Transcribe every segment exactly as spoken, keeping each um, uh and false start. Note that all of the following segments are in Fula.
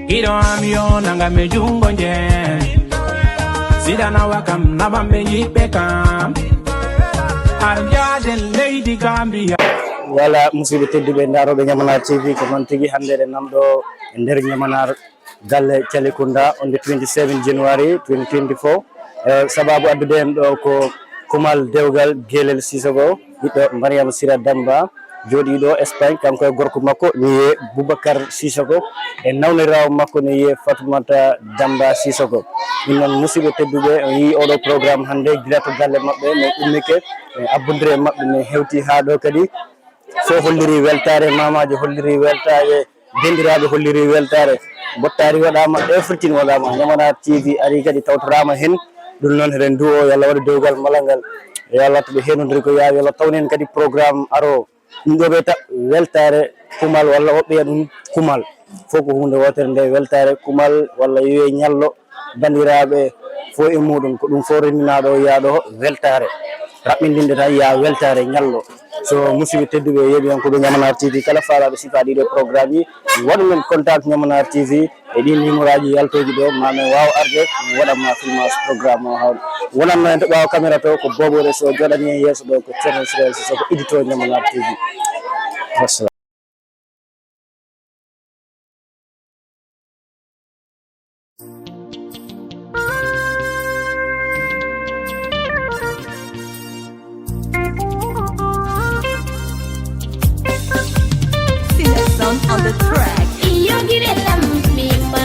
Iɗo am yo nanga me jungo nje. Sida na wakam na bambe yiɓe kam. Har jaden leydi Gambia. Wala, musidɓe tedduɓe, ndaroɓe Ñamanaar T V, ko noon tigi hannde eɗen nanɗo e nder Ñamanaar galle Calikunda on the twenty-seven January twenty twenty-four. Eh, sababu addude en ɗo ko Kumal Dewgal Gelel Sisoko, ɓiɗɗo Mariama Sira Damba, jooɗiiɗo Espagne, kanko e gorko makko, wiyee Boubacar Sisoko, e nawniraawo makko no wiyee Fatoumata Damba Sisoko. Ɗum noon, musidɓe tedduɓe, on yii oɗo programme hannde, gila to galle maɓɓe, min ummike, min abbondiri e maɓɓe, min hewti haa ɗo kadi. Fof holliri weltaare, maamaajo holliri weltaare, denɗiraaɓe holliri weltaare. Mbottaari waɗaama, everything waɗaama. Ñamanaar T V ari kadi tawtoraama heen. Ɗum noon, eɗen nduwo, yo Allah waɗu dewgal malangal. Yo Allah to ɓe heenondiri ko yaawi, yo Allah tawnu en kadi programme aroowo. Ɗum ɗo ɓe ta weltaare Kumal walla woɓɓe wiya ɗum Kumal. Fof ko huunde wootere nde, weltaare Kumal walla wiyee ñallo. Banndiraaɓe fof e muɗum, ko ɗum fof renndinaaɗo o yiyaa ɗo weltaare. Raɓɓindinde tan yiyaa weltaare ñallo. So musidɓe tedduɓe e yeeɓiyankooɓe Ñamanaar T V, kala faalaaɓe sifaa ɗiɗo programme ji, waɗu men contact Ñamanaar T V e ɗiin numéro aji yaltooji ɗo, ma men waaw arde, mi waɗan ma filmage programme o haw. Wonanno en to ɓaawo caméra to ko Bobo Reso, jooɗani en yeeso ɗo ko Ceerno Isirael Sisoko, éditeur Ñamanaar T V. Wassalam. Sillerson on the track. Iyo gide lam mimma,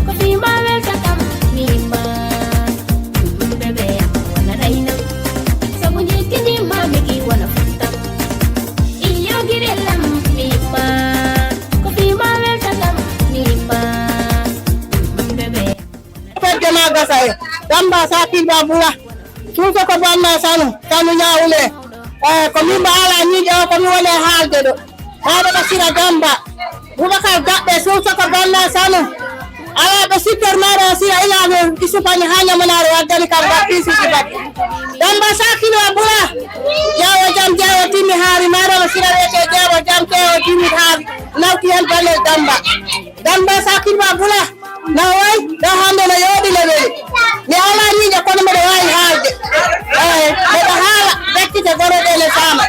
ko fima welta kam mimma. Mhm, bebe am wana rainam, sabu jikini ma miki wana funtam. Iyo gide lam mimma, ko fima welta kam mimma. Mhm, bebe. Fedde ma gasa e Damba Sakil Babula. Suuso ko bonna sanu, sanu ñaawule. Eh, ko min mba ala ñiiƴe o, ko mi woni e haalde ɗo. Maaɗo ɓe sira Damba. Boubacar Gaɓɓe, suuso ko bonna sanu. Ala ɓe sittor maaɗo o sira ila no Isufani haa ñamanaare waddani kam ba piisiji baɗɗi. Damba Sakil Babula. Jeewo jam, jeewo timmi haari maaɗo ɓe sira wiyete jeewo jam, jeewo timmi haari. Nawti hen balel Damba. Damba Sakil Babula. Na wayi, ɗo hannde no yooɗi no weli. Mi alaa ñiiƴe kono mbeɗa waawi haalde. Eey, mbeɗa haala, dakkite goro ɗe ne saama.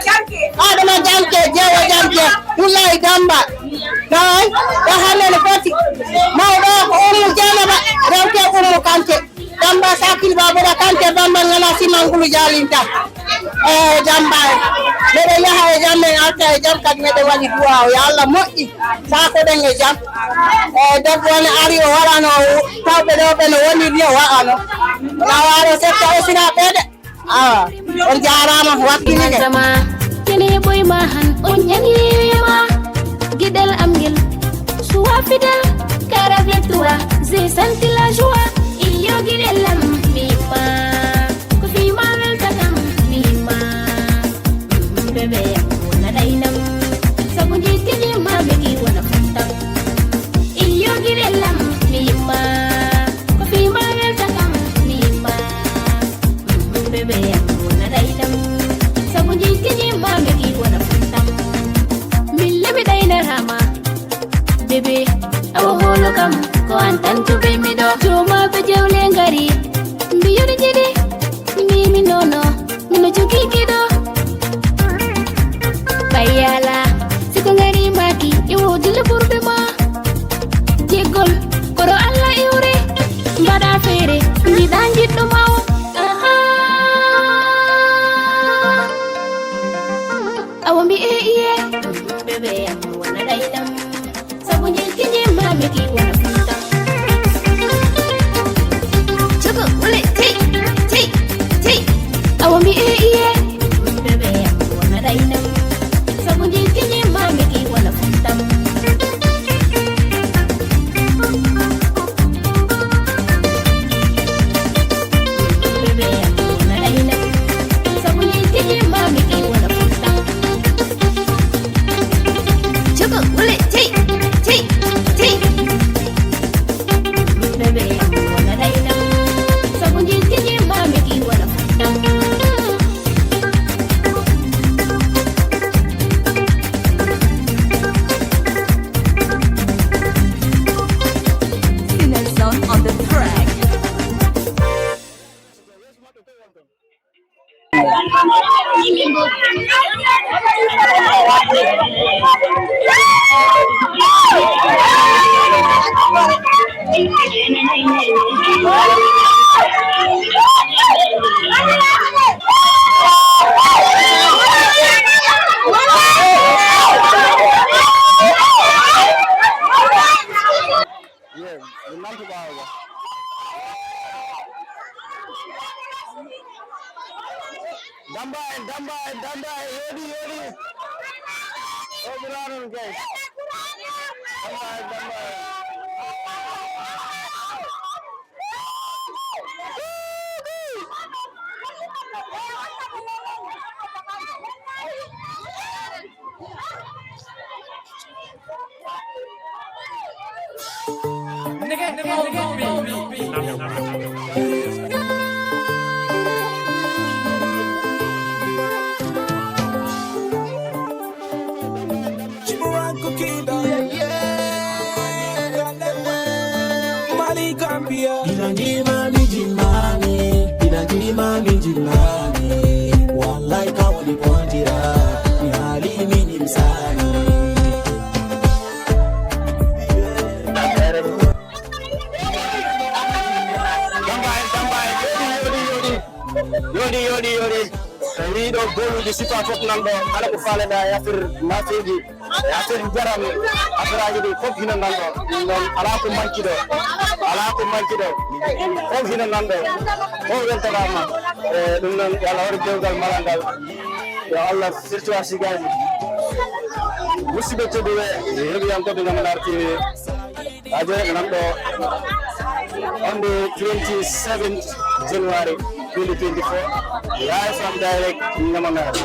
Adama Janke, Jeewo Janke, Dullahi Damba. Na wayi, ɗo hannde no foti. Mawɗo o ko Ummu Jeenaba, rewte Ummu Kante. Damba Sakil Babura Kante Bamba ngana si mangulu jalinta. Eey, Damba. Mbeɗa yaha e jam, min arta e jam, kadi mbeɗa waɗi duwaaw. Yo Allah moƴƴi. Saakoɗen e jam. E debbo ne ari o waɗano tawɓe ɗo ɓe no woniri ni o waɗano. Lawaaro setta o sina ɓeede. Awa, on jaaraama wakkilike. Zama kene boy ma han on ñangi ma. Gidel am ngel suwa fidel cara victoire. J'ai senti la joie. Iyo gidel am mi ma. Ko fi ma welta kam mi ma. Bebe, wona ɗaynam. Sabu njikkini ma begi wona fontam. Iyo gire lam mi yimma. Ko fi ma welta kam mi yimma. Bebe, wona ɗaynam. Sabu njikkini ma begi wona fontam. Min lemi ɗaynarama. Bebe, awa holo kam. Ko an tan cuɓi miɗo. Joma ɓe jewle ngari. Mbiyoɗo jiɗi. Mbimi nono. Mino jogii giɗo. Ɓay yala, si ko ngari maki, iwo dille ɓurɓe ma. Jeggol, koro Allah iwre. Mbaɗa feere, mbiɗa jiɗɗo ma o. Aha. Awa mbi e iye. Bebe am, wona ɗaynam. Sabu njikkini ma mi ki wona funtam. Jogo, wole, tey, tey, tey. Awa mbi e iye. Bebe am wona ɗaynam. Sabu njikkini ma mi ki wona funtam. Bebe am wona ɗaynam. Sabu njikkini ma mi ki wona funtam. Jogo, wole, tey, tey, tey. Ye, mi naltu ɓaawo ga. Damba en, damba en, damba en, yooɗi, yooɗi. O ɓura noon kay. Damba en, damba en. Mali Gambia. Ina ngima mi jimmami, ina ngima mi jimmami. Wallahi ka woni bondira, mi haali mi nimsani. Damba en, damba en, yooɗi, yooɗi, yooɗi. Yooɗi, yooɗi, yooɗi. Tawi ɗo goluuji sifa fof nan ɗo, kala ko faaleɗa e affaire mafeeji, e affaire njaram, affaire aji ɗi fof hino nan ɗo. Ɗum noon, alaa ko manki ɗo, alaa ko manki ɗo, fof hino nan ɗo, fof weltanaama. E ɗum noon, yo Allah waɗu dewgal malal ngal, yo Allah firtu arsigaaji. Musidɓe tedduɓe, heɗiyankooɓe Ñamanaar T V, Ajo nan ɗo on the twenty-seventh January twenty twenty-four, live and direct Ñamanaar.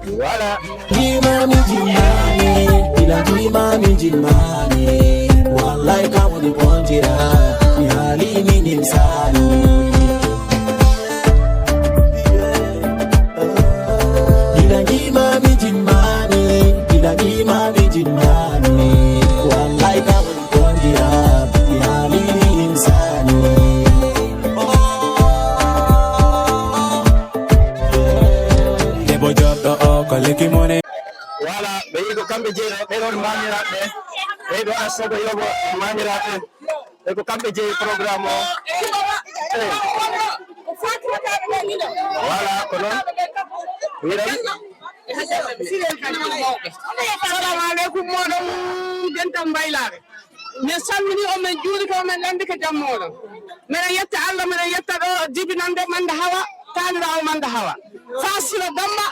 Voilà. Ngima mi jimmami, ila ngima mi jimmami. Wallahi ka woni bondira, mi haali mi nimsani. Ila ngima mi jimmami, ila ngima mi jimmami. Wallahi ka woni bondira, mi haali mi nimsani. Debbo joɗɗo o ko lekki mone. Voilà, ɓe yi ko kamɓe jeeɗo, ɓe ɗon maamiraaɓe, ɓe ɗo asobo yobo maamiraaɓe, ɓe ko kamɓe jeeyi programme o. Eh. Voilà, ko noon. Wiɗon. Salamu aleykum, moɗon dental mbaylaaɓe. Min salmini on, min juurike on, min lanndike jam moɗon. Miɗen yetta Allah, miɗen yetta ɗo jibinande Manda Hawa, taaniraawo Manda Hawa. Faasila Damba,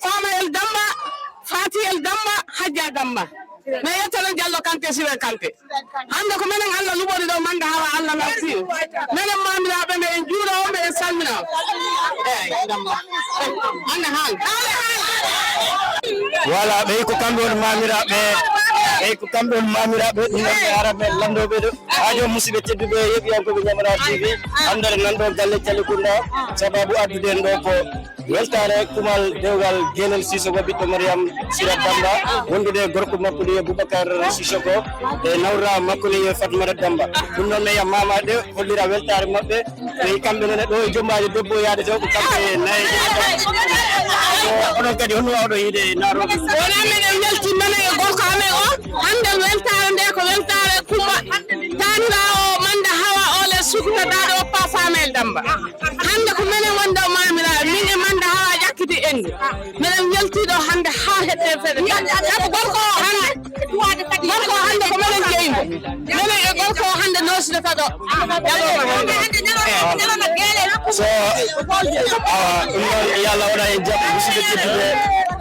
Faamayel Damba, Fatiyel Damba, Hajja Damba. Mi yettano Jallo Kante, Siwe Kante. Hannde ko menen Allah luɓori ɗo Manda Hawa, Allah nafti. Menen maamiraaɓe, meɗen juura on, meɗen salmina on. Eey, Damba. Hannde haala. Voilà, ɓe ko kamɓe woni maamiraaɓe. Ɓe ko kamɓe woni maamiraaɓe. Ɗum noon ɓe ara ɓe lanndooɓe ɗo. Haa jooni musidɓe tedduɓe, yeeɓiyankooɓe Ñamanaar T V. Hannde nan ɗo galle Cali Kunda. Sababu addude en ɗo ko weltaare kumal dewgal Genel Sissoko ɓiɗɗo Mariam Sira Damba, wondude e gorko makko ɗo e Boubacar Sissoko e nawra makko ɗo e Fatmata Damba. Ɗum noon, mi yiya maama ɗe hollira weltaare maɓɓe. Ɓe kamɓe noon e ɗo e jombaaji debbo yaade to ko kamɓe nayi. Ko onon kadi, honno wawɗo yiide naaro? Wona meɗen welti menen e gorko amen o. Hannde weltaare nde ko weltaare Kumba. Taaniraawo Manda Hawa, ole sukuta daado oppa Faamel Damba. Hannde ko menen woni ɗo maamiraaɓe, min e Manda Hawa ƴakkiti endu. Minen weltii ɗo hannde haa heddii fedde. Sabu gorko o hannde, gorko o hannde ko minen jeyi mo. Minen e gorko o hannde noosirata ɗo. Ñalawma hannde. So, awa, ɗum noon, yo Allah waɗa en jam, musidɓe tedduɓe.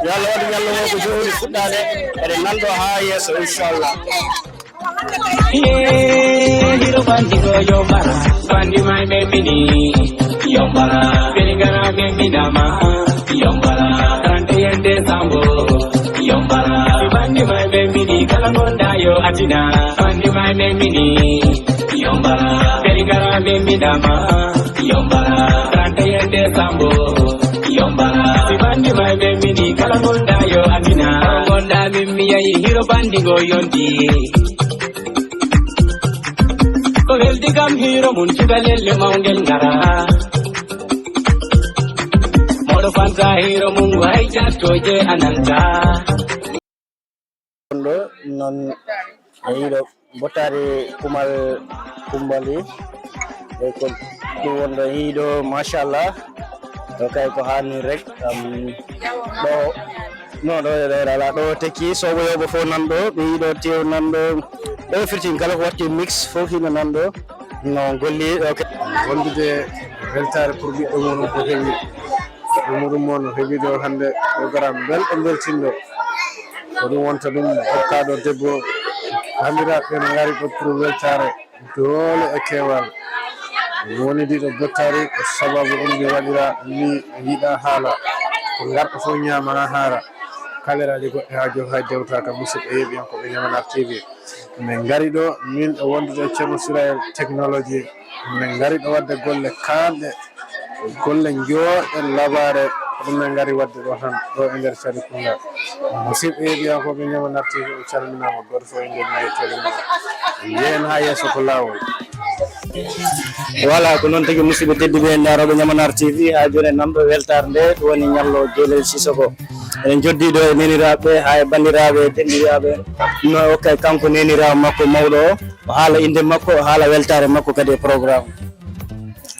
Yo Allah waɗu ñalawma o ko jowdi fuɗɗaade. Eɗen nan ɗo haa yeeso, inchallah. Hiro bandi go yombara, bandi mai me mini yombara, peligara me minama yombara, trente et un décembre yombara, bandi mai me mini kala gonda yo atina, bandi mai me mini yombara, peligara me minama yombara, trente et un décembre yombara, bandi mai me mini kala gonda yo atina, gonda min mi yayi hiro bandi go yondi. Ko Weldi kam hiiro mum cukalel le mawngel ngara. Moɗo fanta hiiro mum hay jattoje ananta. Ɗo non e yiɗo bottari kumal kumbali. E ko ɗum wonɗo e yiɗo machallah. Ɗo kay ko hani rek. Am, ɗo no ɗo ɗo ala ɗo tekki sobo yobo fof nan ɗo ɓe yiɗo tew nan ɗo. Ɗo firtin kala ko watti mix fof hino nan ɗo. No golli ok. Wondude weltare pour ɓiɗɗo muɗum ko heewi. Ɗum ɗum won heɓi ɗo hannde programme belɗo beltinɗo. Ko ɗum wonta ɗum hokkaɗo debbo. Banndiraaɓe no ngari ɗo pour weltaare doole e keewal. Woni ɗiɗo bottari ko sababu ɗum mi waɗira mi yiɗa haala. Ko ngarɗo fof ñaama haa haara. Kaleraaji goɗɗi haa jooni hay dewtaaka musidɓe yeeɓiyankooɓe Ñamanaar T V. Min ngari ɗo min e wondude e Ceerno Sirayel technologie. Min ngari ɗo waɗde golle kaaɗɗe, golle njooɗɗe labaare. Ko ɗum min ngari waɗde ɗo tan ɗo e nder Cari Kunda. Musidɓe yeeɓiyankooɓe Ñamanaar T V, on calminaama gooto fof e nder mum e tolnoo. Njehen haa yeeso ko laawol. Voilà, ko noon tigi musidɓe tedduɓe e ndaarooɓe Ñamanaar T V, haa jooni e nanɗo weltaare nde, ɗum woni ñallo Geelel Sisoko. Eɗen joddi ɗo e neeniraaɓe haa e banndiraaɓe e denɗiraaɓe. No okkay kanko neeniraawo makko mawɗo o, o haala innde makko, o haala weltaare makko kadi e programme.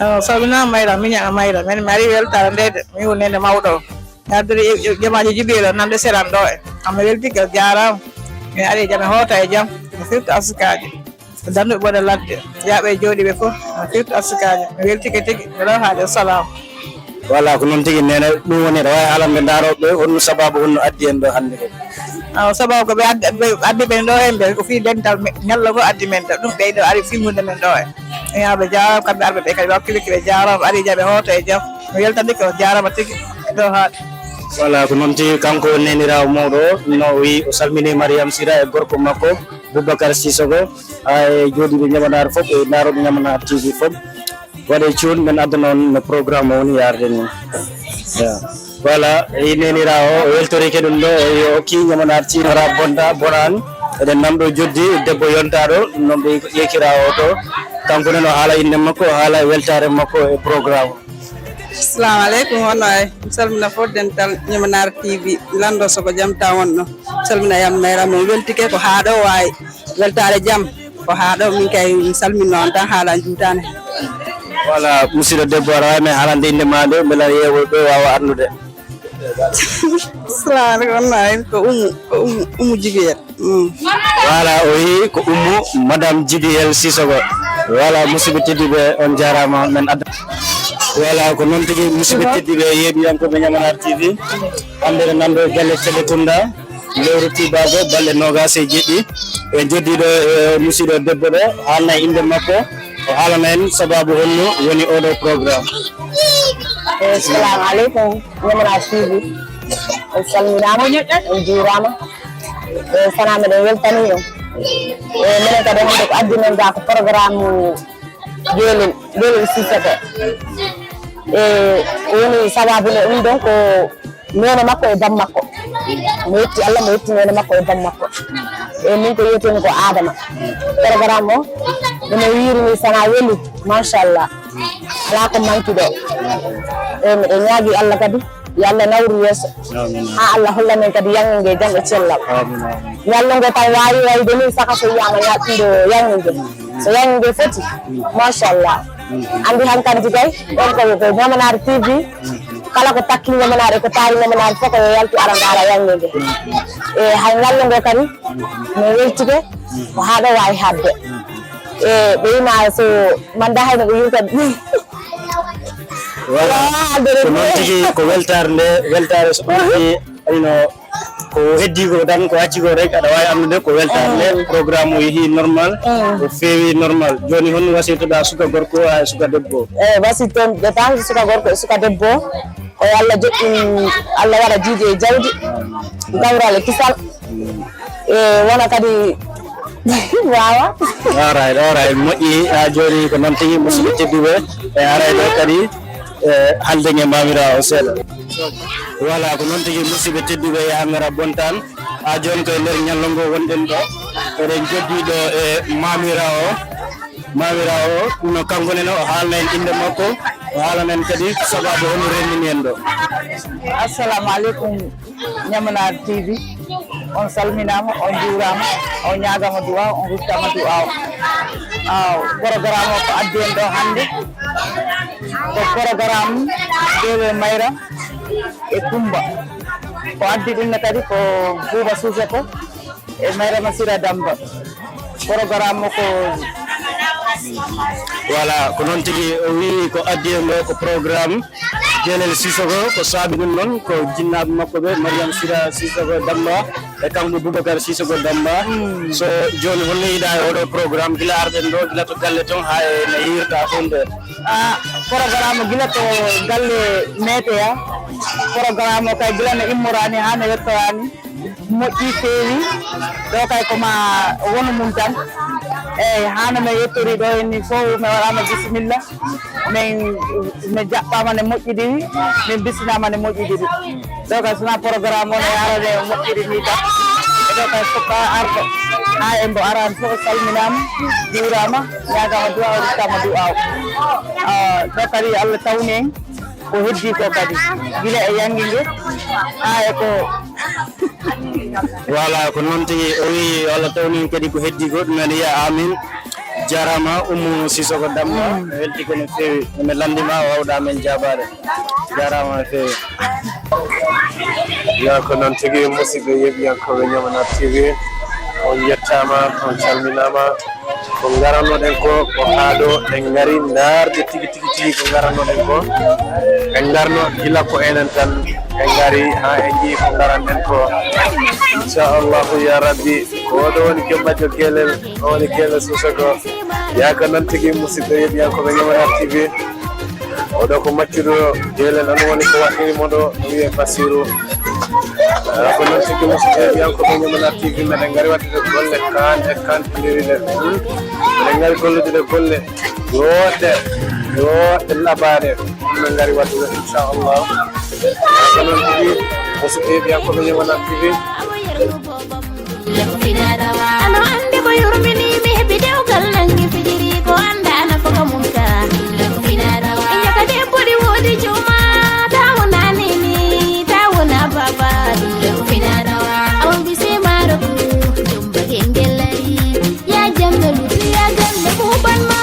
Awa, salminaama Mayra, miña a Mayra. Min mi ari weltaare nde de, mi woni nene mawɗo o. Mi addori e, e, jamaaji Jibril o, nande seran ɗo e. Amma weltike, o jaaraama. Mi ari e jam, mi hoota e jam. Mi firta askaaji. Danduɓe ɓe ladde, yaaɓe e jooɗiiɓe fof, mi firti askaaji, mi weltike tigi, mi ɗo haali salaam. Voilà, ko noon tigi, neene, ɗum woni, aɗa waawi haalande ndaarooɓe ɓe, honno sababu, honno addi en ɗo hannde ko? Awa, sababu ko ɓe addi, ɓe addi ɓen ɗo heen ɓe, ko fii dental me-, ñallo ngo addi men ɗo, ɗum ɓeyɗo ari fimmude men ɗo e. Mi wiya ɓe jaaraama, kamɓe arɓe ɓe kadi, ɓe hakkille ɓe jaaraama, ɓe ari jam, ɓe hoota e jam. Mi weltanike, o jaaraama tigi, ɗo haaɗi. Voilà, ko noon tigi, kanko neeniraawo mawɗo o, no o wiyi, o salmini Mariam Sira e gorko makko, Boubacar Sissoko. Haa e jooɗiiɓe Ñamanaar fof, e ndaarooɓe Ñamanaar T V fof. Waɗe cuun, men addana on no programme o woni yaarde ni. Ya. Voilà, e neeniraawo, o weltorike ɗum ɗo, o yo okki Ñamanaar T V, hara bonta, bonaani. Eɗen nan ɗo joddi, debbo yontaaɗo, ɗum noon ɓe yeekiraawo o to. Kanko nen o haala innde makko, o haala e weltaare makko e programme o. Assalamu aleykum, hono ay? Mi salmina fof dental Ñamanaar T V, lanndo so ko jam tan wonno. Mi salmina yam mayra mo weltike ko haa ɗo waawi. Weltaare jam ko haa ɗo, min kay mi salminno on tan, haala juutaani. Voilà, musidɗo debbo, aɗa waawi men haalande innde maa nde, mbela yeewooɓe ɓe waawa anndude. Assalamu aleykum, on nayi ko Umu, ko Umu, Umu Jibiyel. Mm. Voilà, o yi ko Umu, Madame Jibiyel Sissoko. Voilà, musidɓe tedduɓe, on jaaraama, men adda. Voilà, ko noon tigi, musidɓe tedduɓe, yeeɓiyankooɓe Ñamanaar T V. Hannde eɗen nan ɗo galle Cele Kunda. Lewru Tiibaago, balɗe noogaas e jeɗɗi. En joddiiɗo e musiɗɗo debbo ɗo, haalna innde makko, o haalana en sababu honno woni oɗo programme. Eh, assalamu aleykum, Ñamanaar T V. On salminaama, on juuraama. Eh, sanaa meɗen weltanii on. Eh, minen kadi hannde ko addi men ga ko programme Geelel, Geelel Sissoko. E ko woni sababu nde ɗum ɗon ko neene makko e bam makko. Mo yetti Allah, mo yetti neene makko e bam makko. E min ko wiyetemi ko Adama. Programme o, ene wiiri ni sana weli, machallah. Alaa ko manki ɗo. E miɗo ñaagi Allah kadi. Yo Allah nawru yeeso. Amin. Haa Allah holla men kadi yaŋnge nge jam e cellal. Amin, amin. Ñallo ngo taw waawi wayde ni saka so wiyaama ñaɗɗundo yaŋnge nge. So yaŋnge nge foti, machallah. Anndi hankanti kay, ɗon ko, ko Ñamanaar T V. Kala ko takki Ñamanaar e ko taari Ñamanaar fof ko yo yaltu ara ndaara yaŋnge nge. E hay ñallo ngo kadi, mi weltike, ko haa ɗo waawi haɗde. E ɓe ima so manda hayno ɓe yewta. Voilà. Ko noon tigi, ko weltaare nde, weltaare so ɗum ɗi, ayno, ko heddi ko tan, ko acci ko rek, aɗa waawi anndude ko weltaare nde, programme o yehi normal, o feewi normal. Jooni, honno wasiytoɗaa suka gorko haa e suka debbo? Eyi, wasiyto-, ɓe tan suka gorko e suka debbo, ko yo Allah joɗɗin, Allah waɗa jiidi e jawdi, gawral e kisal. E wona kadi waawa. All right, all right. Moƴƴi, haa jooni ko noon tigi, musidɓe tedduɓe. E aray ɗo kadi, e haalde e maamiraawo seeɗa. Voilà, ko noon tigi, musidɓe tedduɓe, yaha ngara bontaan. Haa jooni ko e nder ñallo ngo wonɗen ɗo. Eɗen joddi ɗo e maamiraawo. Mamiraawo o, ɗum noon kanko nene o haalna en innde makko, o haalana en kadi sabaabu honno renndini en ɗo. Assalamu aleykum, Ñamanaar T V. On salminaama, on njuuraama, on ñaagaama du'aaw, on ruttaama du'aaw. Aw, programme o ko addi en ɗo hannde, ko programme Dewe Mayra e Kumba. Ko addi ɗum ne kadi ko Buuba Suusoko e Mayrama Sira Damba. Programme o ko Voilà, ko noon tigi o wii ko addi en ɗo ko programme Jeelel Sisoko, ko saabi ɗum noon ko jinnaaɓe makko ɓe, Mariam Sira Sisoko Damba e kanko Boubacar Sisoko Damba. So jooni holno yiɗaa e oɗo programme gila arɗen ɗo, gila to galle toon haa e no yiirta toon ɗe? Ah, programme gila to galle meteya, programme o kay gila no immorani haa no yettorani. Moƴƴi feewi, ɗo kay ko ma wonu mum tan. Eeyi, hano min yettori ɗo en ni fof, mi waɗama bisimilla. Min, min jaɓɓama ne moƴƴidiri, min bissinama ne moƴƴidiri. Ɗo kay sona programme o no yarane moƴƴiri ni tan. E ɗo kay fof ka arɗo. Ha en mbo arani fof salminama, juurama, ñagama du'a, o ruttama du'a o. Ah, ɗo kadi Allah tawni en. Ko heddi ko kadi, gila e yannge nge, haa e ko. Voilà, ko noon tigi o wiyi, Allah tawni en kadi ko heddi ko, ɗum en wiya amin. Jaaraama Ummu Sisoko Damma, mm, welti ko no feewi, no lanndima, wawɗa men jaabaade. Jaaraama no feewi. Yo ko noon tigi, musidɓe yeeɓiyankooɓe Ñamanaar T V, on njettaama, on calminaama. Ko ngarannoɗen ko, ko haa ɗo en ngari ndaarde tigi, tigi, tigi ko ngarannoɗen ko. En ngarno gila ko enen tan, en ngari haa en njii ko ngaranɗen ko. Inchallahu ya Rabbi, ko oɗo woni Kembajo Gelel, o woni Gelel Sosoko. Yaa ko noon tigi, musidɓe yeeɓiyankooɓe Ñamanaar T V. Oɗo ko maccuɗo Gelel, on woni ko waɗɗiri mo ɗo, o wiyee Basiru. Ah, ko noon tigi, musidɓe yeeɓiyankooɓe Ñamanaar T V, meɗen ngari waɗde golle kaan e kaan pindiri ɗe. Hmm? Meɗen ngari gollude ɗe golle yooɗɗe, yooɗɗe labaɗe. Ɗum min ngari waɗde, inchallah. Ko noon tigi, musidɓe yeeɓiyankooɓe Ñamanaar T V. Ano ande ko yurmini mi heɓi dewgal nangi fijiri ko anda ana foka mum ka. Inyaka debbo di wodi juma ta wona nini ta wona baba. Awa bise maro ku jumba kengelari ya jamna lutu ya ganna buban ma.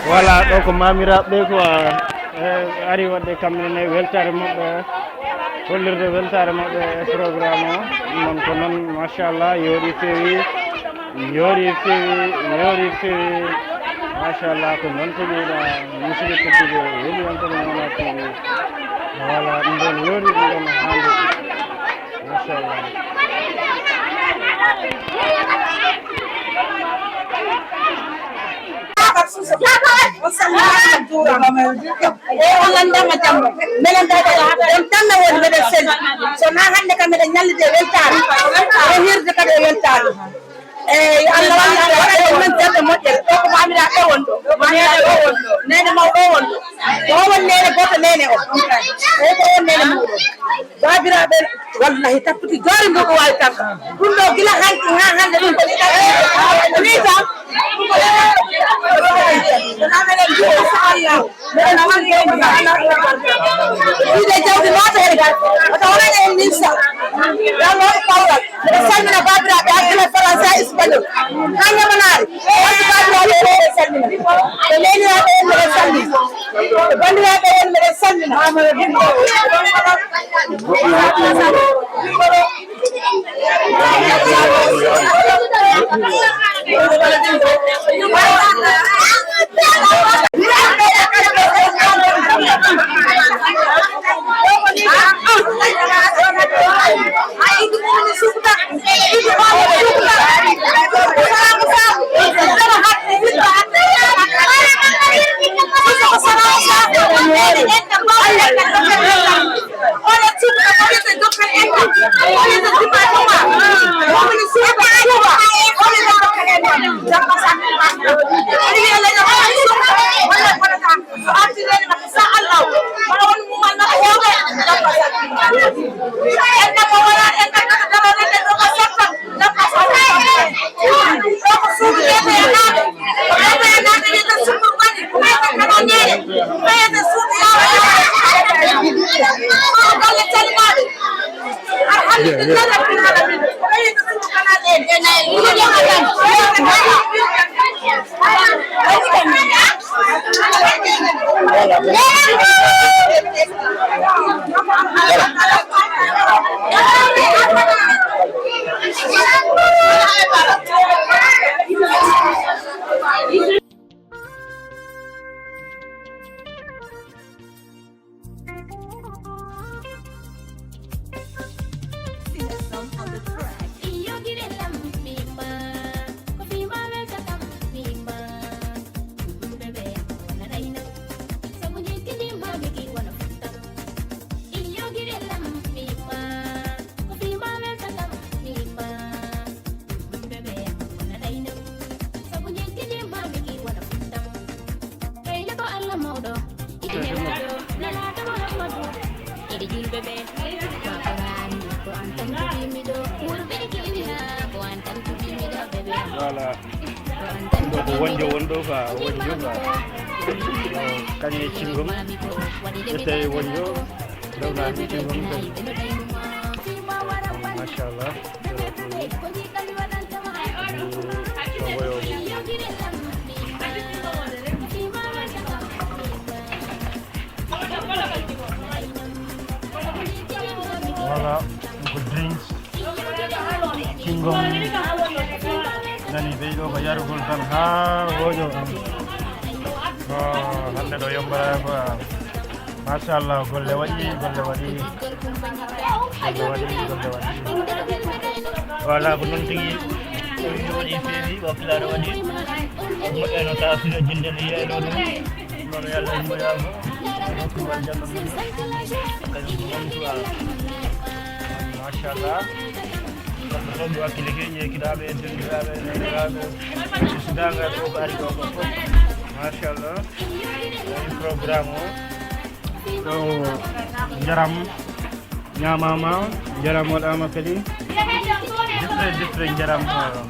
Voilà, ɗo ko mamiraaɓe ɓe quoi, e, ari waɗde kamɓe ne weltaare maɓɓe, hollirde weltaare maɓɓe e programme o. Ɗum noon ko noon, machallah, yooɗi feewi, yooɗi feewi, yooɗi feewi. Machallah, ko noon tigi ɗa, musidɓe tedduɓe, woni wonɓe ɗo wona tigi. Voilà, ɗum ɗon yooɗi, ɗum ɗon haandi. Machallah. On salminaama, on njuuraama. Eey, on nanndaama jamma. Minen kay ko yahata en tan ne woni meɗen selli. So naa hannde kam meɗen ñallide e weltaare. E hirde kadi e weltaare. Eey, yo Allah wallu, Allah waɗa en men jannde moƴƴere. Ɗo ko maamiraaɓe won ɗo. Maamiraaɓe o won ɗo. Neene mawɗo o won ɗo. Ko o woni neene gooto neene o. Eey, ko o woni neene mawɗo. Baabiraaɓe, wallahi, tapputi joori mbuɗu waawi tan. Ɗum ɗo gila hanki haa hannde ɗum ko ɗiɗaɓi. Ɗum ɗo tan. Wona meɗen mbiya, inchallah. Meɗen mbiya, inchallah. Ɗiɗe jawdi naata heen. Wata wonani en ninsa. Yo Allah waɗu kawral. Mbiɗa salmina baabiraaɓe Angleterre, Faransa, Espagnol. Haa Ñamanaari. Wonde baabiraaɓe en mbiɗa salmina. E neeniraaɓe en mbiɗa salmina. E banndiraaɓe en mbiɗa salmina. Voilà. Ɗo ko wonjo won ɗo quoi, wonjo quoi. Kañum e cingom. Ete wonjo. Ɗo na cingom. Machallah. Voilà, ko drinks. Cingom. Nani ɓey ɗo ko yarugol tan haa wooƴo. Ko hannde ɗo yombata quoi. Machallah, golle waɗi, golle waɗi. Golle waɗi, golle waɗi. Voilà, ko noon tigi. Ɗum waɗi feewi, wakkilare waɗi. Moƴƴano ta fino jinde no yeeɗo ɗum. Ɗum noon yo Allah yummo yaafo. Ɗum ko wal janno ɗum. Kañum ko wontu Allah. Machallah. Kamɓe fof ɓe wakkile ke, jeekiraaɓe, denndiraaɓe, neeniraaɓe, susidaagal fof ko ari ɗo ko fof. Machallah. Waɗi programme o. Ɗo njaram ñaamaama, njaram waɗaama kadi. Defre, defre njaram, uh,